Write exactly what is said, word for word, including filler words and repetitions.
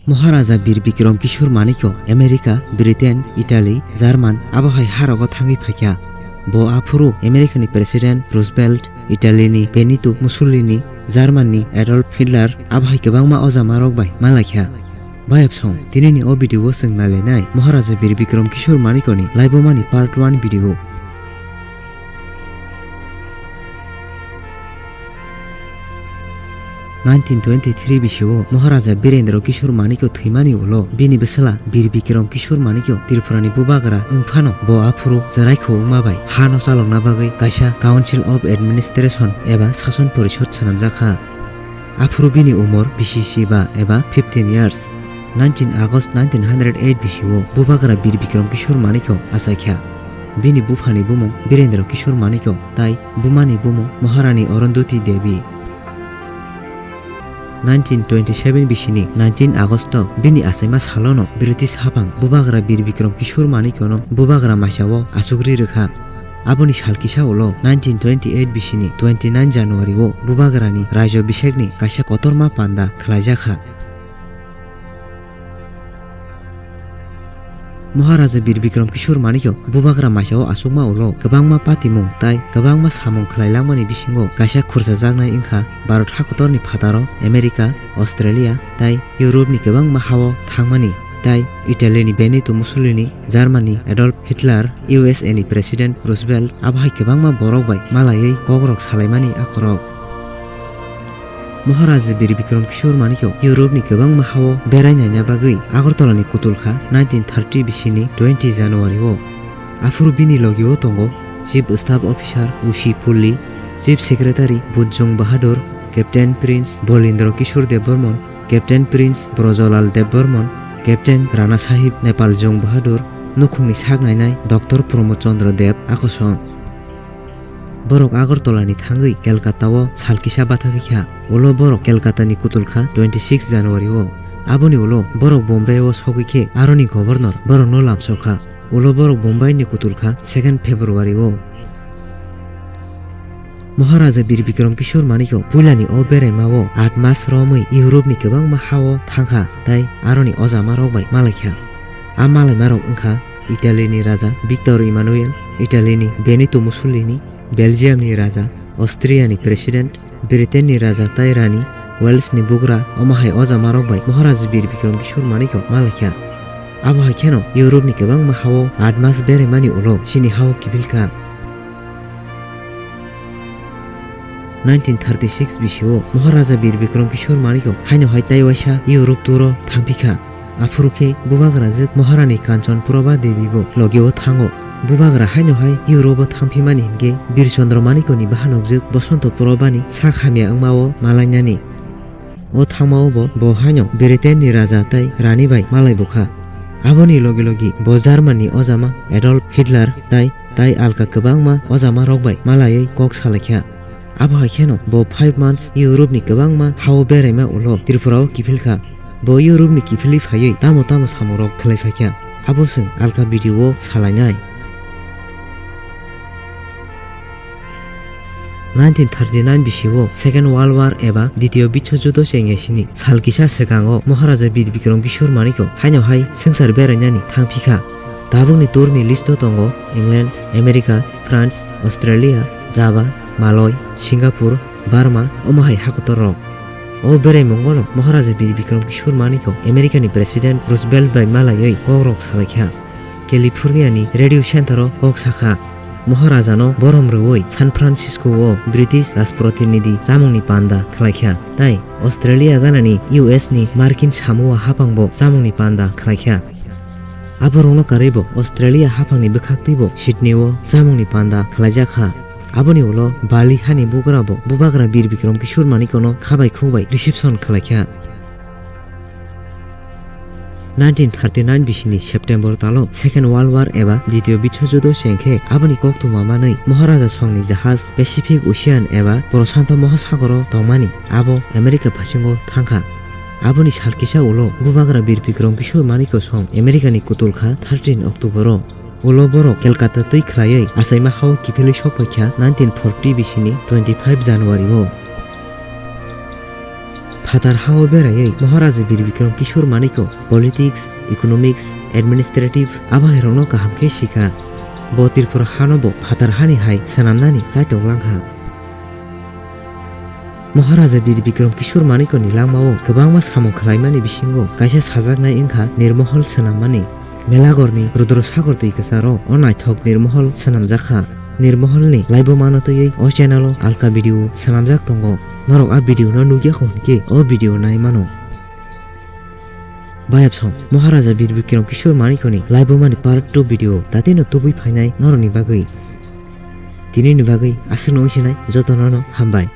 Maharaja Bir Bikram Kishore Manikya America, Britain, Italy, German abo hai harogo thangwi phaikha. Bo aphuru America ni President Roosevelt, Italy ni Benito Mussolini, German ni Adolf Hitler abo hai kwbangma ojamarok bai malaikha. Bayapsong, tinini o video o chwng nailainai Maharaja Bir Bikram Kishore Manikya ni laibomani part one video. Nineteen twenty-three bisio Maharaja Birendra Kishore Manikya thwimani ulo bini bwsala Bir Bikram Kishore Manikya Tripurani bubagra wngphano bo aphuru chwraikhu wngma bai hano chalokna bagwi kaisa Council of Administration eba Sason Porishod swnamjakha. Aphuru bini umor bisi siba eba fifteen years. Nineteen August nineteen hundred eight bisio bubagra Bir Bikram Kishore Manikya achaikha. Bini buphani bumung Birendra Kishore Manikya tai bumani bumung Maharani Arundhati Devi. Nineteen twenty-seven bisini nineteen August o bini achaima salono British haphang bubagra Bir Bikram Kishore Manikya no bubagra maisao achukri rwkha. Aboni sal kisa ulo nineteen twenty-eight bisini twenty-nine January o bubagrani Rajyabhishek ni kaisa kotorma panda khwlaijakha. Maharaja Bir Bikram Kishore Manikya bubagra maisao achukma ulo kwbangma patimung tai kwbangma samung khwlailangmani bisingo kaisa khurchajaknai wngkha Bharat hakotorni phataro America, Australia tai Europe ni kwbangma hao thangmani tai Italy ni Benito Mussolini, Germany Adolf Hitler, U S A ni President Roosevelt abo hai kwbangma borok bai malaiwi kokrok salaimani akorok. Maharaja Bir Bikram Kishore Manikya Europe ni kwbangma hao berai naina bagwi Agartala ni kutul kha nineteen thirty bisini twenty January o. Aphuru bini logi o tongo Chief Staff Officer Ushi Pulli, Chief Secretary Bujjung Bahadur, Captain Prince Balindra Kishore Debbarman, Captain Prince Brojalal Debbarman, Captain Rana Sahib Nepal Jung Bahadur, nukhungni sak nainai Doctor Pramod Chandra Deb akosong. Borok Agartala ni thangwi Kolkata o sal kisa bathagwi kha. Ulo borok Kolkata ni kutul kha twenty-six January o. Aboni ulo borok Bombay o sogwi khe aroni governor borokno lamsok kha. Ulo borok Bombay ni kutul kha second February o. Maharaja Bir Bikram Kishore Manikya puilani o beraima o aat mas romwi Europe ni kwbangma hao thangkha tai aroni ojamarok bai malaikha. A malaimarok wngkha Italy ni Raja Victor Emmanuel, Italy ni Benito Mussolini, Belgium ni Raja, Austria ni President, Britain ni Raja tai Rani, Wales ni bugra, omo hai ojamarok bai Maharaja Bir Bikram Kishore Manikya malaikha. Abo hai kheno Europe ni kwbangma hao aat mas beraimani ulo chini hao kiphilkha. Nineteen thirty-six bisio Maharaja Bir Bikram Kishore Manikya haino hai tai waisa Europe tour o thangphikha. Aphuru khe bubagrajwk Maharani Kanchan Prabha Devi bo logi o thango. Bubagra haino hai Europe o thangphimani hinkhe Bir Chandra Manikya ni bahanokjwk Bosonto Prabha ni sak hamya wngma o malainani. O thangma o bo, bo haino Britain ni raja tai rani bai malai bukha. Aboni logi logi bo German ni ojama Adolf Hitler tai, tai alka kwbangma ojama rok bai malaiwi kok salaikha. Abo hai kheno bo five months Europe ni kwbangma hao beraima ulo Tripura o kiphilkha. Bo Europe ni kiphilwi phaiwi tamo tamo samung rok khlai phaikha. Abo chwng alka video o salainai. Nineteen thirty-nine bisio Second World War eba Ditiyo Biswa Judo chengya sini sal kisa swkango Maharaja Bir Bikram Kishore Manikya haino hai swngchar berainani thangphikha. Tabukni tour ni list o tongo England, America, France, Australia, Java, Malay, Singapore, Burma, omo hai hakotor rok. O beraimungo no Maharaja Bir Bikram Kishore Manikya America ni President Roosevelt bai malaiwi kok rok salaikha. California ni radio center o kok sakha. Maharaja no borom rwui San Francisco o British rajprotinidhi chamung ni panda khlaikha. Tai Australia gana ni U S ni Markin Samoa haphang bo chamung ni panda khlaikha. Aborokno karwi bo Australia haphangni bwkhaktwi bo Sydney o chamungni panda khlaijak kha. Aboni ulo Bali hani bugra bo bubagra Bir Bikram Kishore Manikya no khabai khukbai reception khlaikha. Nineteen thirty-nine bisini September talo Second World War eba Ditiyo Biswa Judo chengkhe aboni koktwma manwi Maharaja songni jahaj Pacific Ocean eba Prashanto Mohasagoro tongmani abo America phasingo thangkha. Aboni sal kisa ulo bubagra Bir Bikram Kishore Manikya song America ni kutul kha thirteen October o. Ulo borok Kolkata twi khlaiwi achaima hao kiphilwi sok phaikha nineteen forty bisini twenty-five January o. Phatar hao beraiwi Maharaja Bir Bikram Kishore Manikya politics, economics, administrative abahairokno kaham khe sikha. Bo Tripura hano bo phatar hani hai swnamnani chaitok langkha. Maharaja Bir Bikram Kishore Manikyani langmao kwbangma samung khlaimani bisingo kaisa sajaknai wngkha Nirmohol swnammani. Melagorni Rudra Sagor twi kwcharo o naithok Nirmohol swnamjakha. Nirmoholni laibumano twiwi o channel o alka video swnamjak tongo. Norok a video no nukya kho hinkhe o video nai mano. Bayapsong Maharaja Bir Bikram Kishore Manikyani laibumani part two video datino tubui phainai norokni bagwi. Tinini bagwi aswkno wngsinai jotono no hambai.